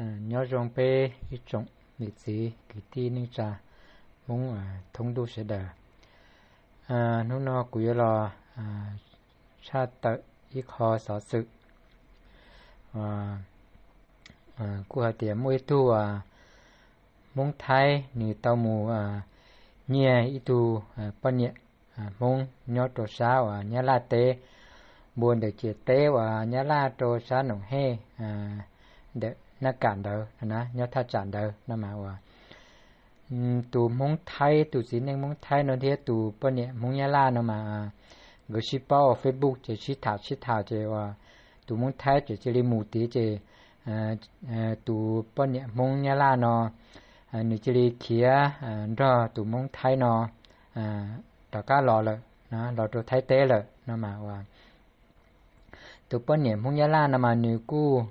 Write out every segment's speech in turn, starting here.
Nyob zoo peb ib tsoom niam txiv kwv tij neej tsa Hmoob thoob ntuj sawv daws. Hnub no kuv yuav los tshaj tawm ib qho xov xwm, kuj hais tias muaj ib tug Hmoob Thaib nws tau mus nyiag ib tug poj niam Hmoob nyob rau sab uas Nyab Laj teb, npuag ntawm ciam teb uas Nyab Laj rau sab Noom Hej, ntawm Naj Kam ntawd, nyob thaj tsam ntawd no mas uas tus Hmoob Thaib, tus txiv neej Hmoob Thaib no thiab tus poj niam Hmoob Nyab Laj no mas nkawd sib paub Facebook ces sib tham sib tham ces uas tus Hmoob Thaib ces cia li mus tiag ces tus poj niam Hmoob Nyab Laj no nws cia li khiav nrog tus Hmoob Thaib no rov qab los lawm, los rau Thaib teb lawm no mas uas tus poj niam Hmoob Nyab Laj no mas nws kuj,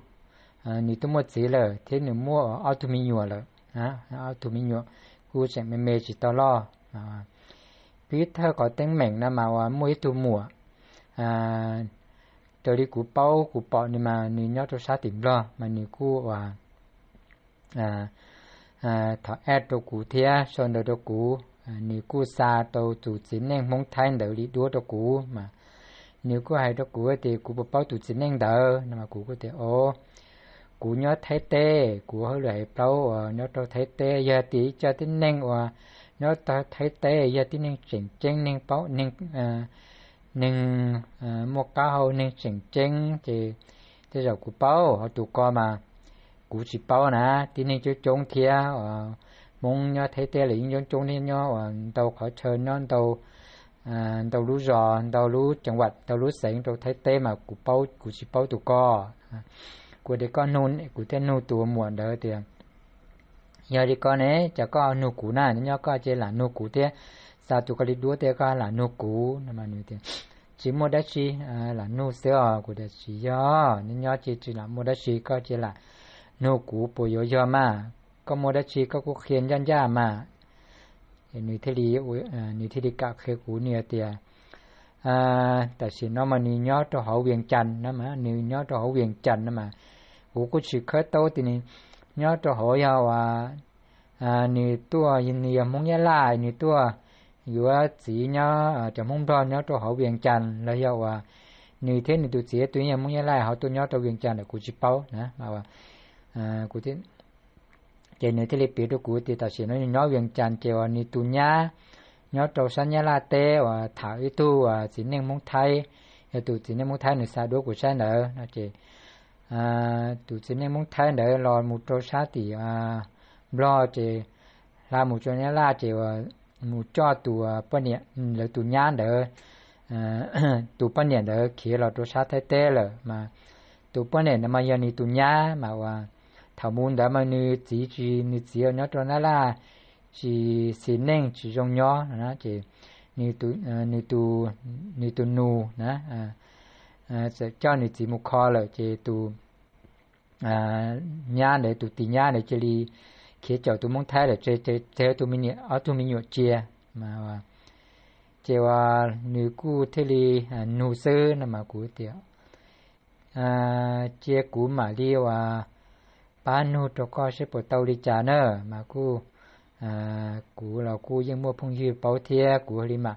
nws twb muaj txiv lawm thiab nws muaj ob tug me nyuam lawm, ob tug me nyuam kuj tseem me me tsis tau loj. Pib thawj qhov teeb meem no mas uas muaj ib tug muam, raws li kuv paub kuv pom nws mas nws nyob rau sab tim Nplog mas nws kuj uas thov add rau kuv thiab sau ntawv rau kuv. Nws kuj xa tau tus txiv neej Hmoob Thaib ntawd li duab rau kuv mas nws kuj hais rau kuv tias kuv puas paub tus txiv neej ntawd no mas kuv kuj tias o, kuv nyob Thaib teb, kuv hauj lwm hais plaub uas nyob rau Thaib teb, yog tias ib co tib neeg uas nyob Thaib teb yog tib neeg tseem ceeb, neeg paub, neeg muaj qab hau, neeg tseem ceeb ces tej zaum kuv paub, ho tus ko mas kuv tsis paub na. Tib neeg coob coob thiab, Hmoob nyob Thaib teb los yeej coob coob thiab, nyob uas ntau qhov chaw, nyob ntau, ntau lub zos, ntau lub ceev vaj, ntau lub xeev rau Thaib teb mas kuv paub, kuv tsis paub tus ko. Kuv tias koj nug, kuv thiaj nug tus muam ntawd tias yog li ko ne, cas koj nug kuv na, nyob koj ces lam nug kuv thiab, xa tus ko li duab thiab koj lam nug kuv no mas nws tias tsis muaj dab tsi lam nug xwb os. Kuv tias tsis yog, nyob ces tsis lam muaj dab tsi, koj ces lam nug kuv puas yuav yog mas, koj muaj dab tsi koj kuj qhia ncaj ncaj mas. Nws thiaj li, nws thiaj li kam qhia kuv, nws tias tam sim no mas nws nyob rau hauv Vias Cas no mas, nws nyob rau hauv Vias Cas no mas kuv kuj tsis khawb tau tias nws nyob rau hauv yog uas nws tuaj, nws yog Hmoob Nyab Laj, nws tuaj yuav txiv nyob cov Hmoob Nplog nyob rau hauv Vias Cas los yog uas nws thiab nws tus txiv tus yog Hmoob Nyab Laj ho tuaj nyob rau Vias Cas lawm kuv tsis paub na. Ces nws thiaj li piav rau kuv tias tam sim no nyob Vias Cas ces uas nws tus nyab nyob rau sab Nyab Laj teb uas tham ib tug txiv neej Hmoob Thaib, yog tus txiv neej Hmoob Thaib nws xa duab kuv saib ntawd no ces tus txiv neej Hmoob Thaib ntawd los mus rau sab tim Nplog ces hla mus rau Nyab Laj ces mus coj tus poj niam, lawv tus nyab ntawd, tus poj niam ntawd khiav los rau sab Thaib teb lawm mas tus poj niam ntawd mas yog nws tus nyab mas uas thaum mus ntawd mas nws txiv tsis, nws txiv nyob rau Nyab Laj tsis xis neej tsis zoo nyob no ces nws tus nus na txawm coj nws txiv mus kho lawm ces tus nyab ntawd, tus tis nyab ntawd cia li khiav caum tus Hmoob Thaib lawm, tseg tus me niam, ob tug me nyuam cia. Ces uas nws kuj thiaj li nug xwb no mas kuv tias cia kuv mam li uas pab nug rau koj seb puas tau li cas na, mas kuj kuv los kuj yeej muaj phooj ywg paub thiab, kuv li mam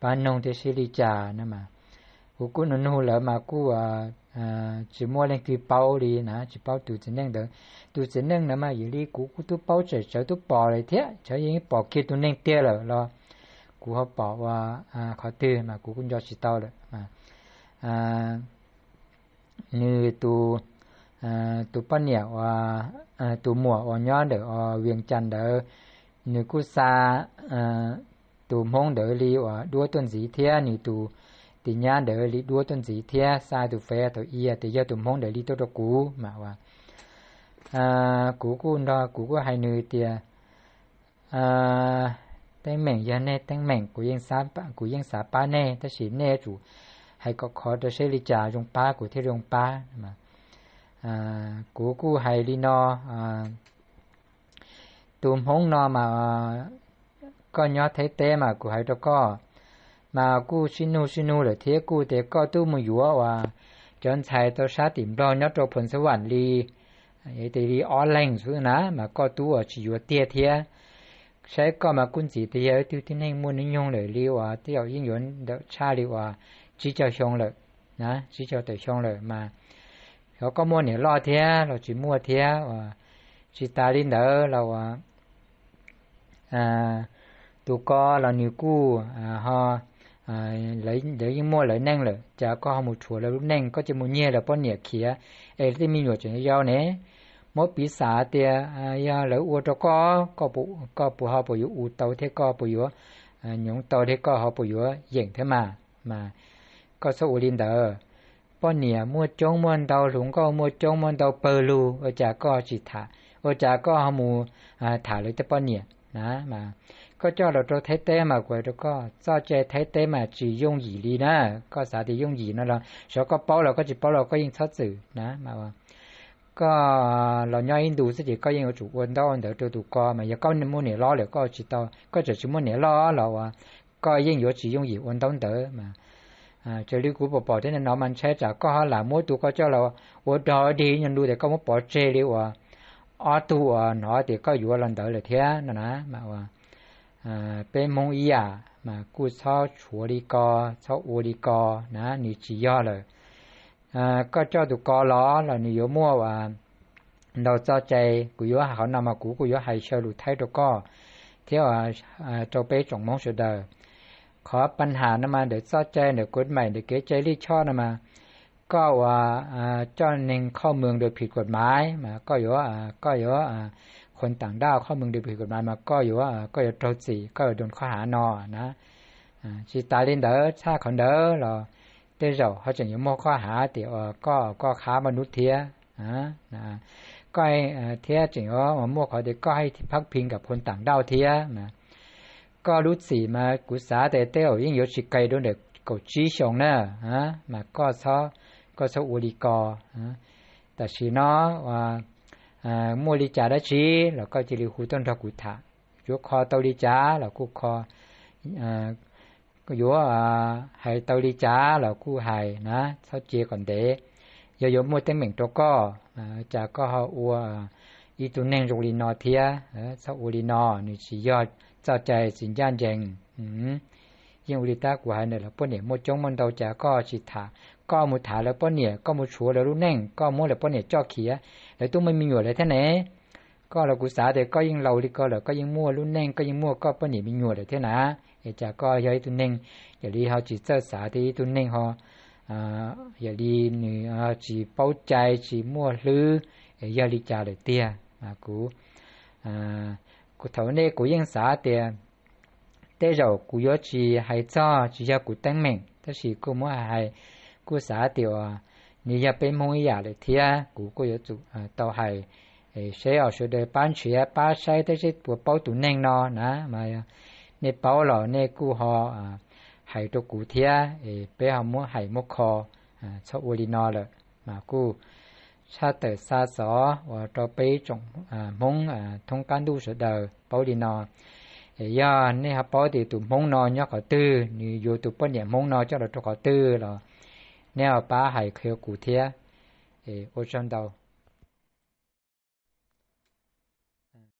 pab noog thiab seb li cas no mas kuv kuj nug nug lawm mas kuj tsis muaj leej twg paub li na, tsis paub tus txiv neej ntawd. Tus txiv neej ntawd mas yog li kuv kuj twb paub, tsawv tsawv twb pom lawm thiab, tsawv yeej pom kiag tus neeg tiag lawm los kuv ho pom ua qhov twg mas kuv kuj nco tsis tau lawm. Nws tus poj niam uas, tus muam uas nyob ntawm Vias Cas ntawd, nws kuj xa tus Hmoob ntawd li uas duab tuaj ntxiv thiab nws tus tis nyab ntawd li duab tuaj ntxiv thiab, xa tus fev thaum i tias yog tus Hmoob ntawd li tuaj rau kuv mas uas kuv kuj nrog, kuv kuj hais nws tias teeb meem yog nej teeb meem, kuv yeej xav pab nej tab sis nej yuav tsum hais kom khov rau seb li cas zoo pab kuv thiaj zoo pab. Kuv kuj hais li no, tus Hmoob no mas koj nyob Thaib teb mas kuv hais rau koj, mas kuj sib nug sib nug lawm thiab kuj tias koj twb mus yuav uas cov ntxhais tau sab tim Nplog nyob rau Phoos Xab Vam li Tes li ob leeg xwb na mas koj tub uas tsis yuav tiag thiab. Saib koj mas kuj ntxiv tias yog ib tug tib neeg muaj hnub nyoog lawm li uas tej zaum yeej yuav ntawm tshaj li uas tsib caug xyoo lawm, tsib caug tawm xyoo lawm mas xyov koj muaj niam loj thiab los tsis muaj thiab. Tsis tas li ntawd los uas tus ko los nws kuj ho, lawv yeej muaj lawv neej lawm, cas koj ho mus rhuav lawv lub neej, koj cia mus nyiag lawv poj niam khiav es tej me nyuam tseem yau ne. Muab piv xam tias yog lawv ua rau koj, koj puas ho puas yuav ua tau thiab koj puas yuav nyob tau thiab koj ho puas yuav yeem thiab mas, mas koj txhob ua li ntawd. Poj niam muaj coob muaj ntau, hluas nkauj muaj coob muaj ntau pawg lug, ua cas koj tsis tham, ua cas koj ho mus tham lawv tej poj niam na mas. Koj coj los rau Thaib teb mas kuv hais rau koj, txoj cai Thaib teb mas tsis yooj yim li na. Koj xav tias yooj yim no los xyov koj paub los koj tsis paub los koj yeej txhob txwm na mas. Koj los nyob ib ntus xwb ces koj yeej yuav tsum ua ntaub ntawv rau tus ko mas yog koj muaj niam loj lawm koj tsis tau, koj tseem tsis muaj niam loj los uas koj yeej yuav tsis yooj yim ua ntaub ntawv mas. Raws li kuv pom pom thiab no mas ntshai tsam koj ho lam muab tus koj coj los ua dog dig nyuag lus tias koj muab pov tseg li uas ob tug uas hnov tias koj yuav los ntawd lawm thiab no na mas. Peb Hmoob ib yam mas kuj txhob tshuav li ko, txhob ua li ko na, nws tsis yog lawm. Koj coj tus ko los los nws yuav muaj ntau txoj cai, kuv yuav hais qhov no mas kuv kuj yuav hais xyaw lus Thaib rau koj thiab rau peb tsoom Hmoob sawv daws. Qhov pab ham no mas ntawm txoj cai, ntawm kod maim, ntawm kev cai lij choj no mas koj uas coj neeg khoj mws dua phim kod maim mas koj yuav, koj yuav khuv tam daj khoj mws dua phim kod maim mas koj yuav, koj yuav raug txim, koj yuav doos khob hav no na. Tsis tas li ntawd, tshaj qhov ntawd los tej zaum ho tseem yuav muaj khob hav tias koj, koj qhab npaj nub thiab. Koj thiab tseem yuav muaj qhov tias koj haj phab phi kam phoo tam dauj thiab. Koj lub txim mas kuv xav tias tej zaum yeej yuav tsis qis dua ntawm kaum tsib xyoos na, mas koj txhob, koj txhob ua li ko. Tam sim no muaj li cas dab tsi los koj cia li hu tuaj nrog kuv tham. Yuav kho tau li cas los kuj kho, yuav hais tau li cas los kuj hais na, txhob cia kom ntev. Yog yuav muaj teeb meem rau koj, cas koj ho ua ib tug neeg zoo li no thiab? Txhob ua li no, nws tsis yog txoj cai tsis ncaj ncees. Yeej ua li tab kuv hais ntawd los poj niam muaj coob muaj ntau, cas koj tsis tham, koj mus tham lawv poj niam, koj mus tshuav lawv lub neej, koj muab lawv poj niam coj khiav, lawv twb muaj me nyuam lawm thiab ne. Koj los kuv xav tias koj yeej laus li ko lawm, koj yeej muaj lub neej, koj yeej muaj koj poj niam me nyuam lawm thiab na. Es cas koj yog ib tug neeg yam li ho tsis txawj xav thiab ib tug neeg ho yam li nws tsis paub cai tsis muaj hlwb, yog li cas lawm tiag? Kuv, kuv thaum nej kuv yeej xav tias tej zaum kuv yuav tsis hais txog, tsis yog kuv teeb meem, tab sis kuj muab hais, kuj xav tias nws yog peb Hmoob ib yam lawm thiab, kuv kuj yuav tsum tau hais. Seb os sawv daws pab nrhiav pab saib thiab seb puas paub tus neeg no na mas. Nej paub los nej kuj ho hais rau kuv thiab, peb ho muab hais muab kho. Txhob ua li no lawm mas kuj tshaj tawm xa xov uas rau peb tsoom Hmoob thoob qab ntuj sawv daws paub li no. Es yog nej ho paub tias tus Hmoob no nyob qhov twg, nws yuav tus poj niam Hmoob no coj los rau qhov twg los nej ho pab hais qhia kuv thiab. Ua tsaug ntau.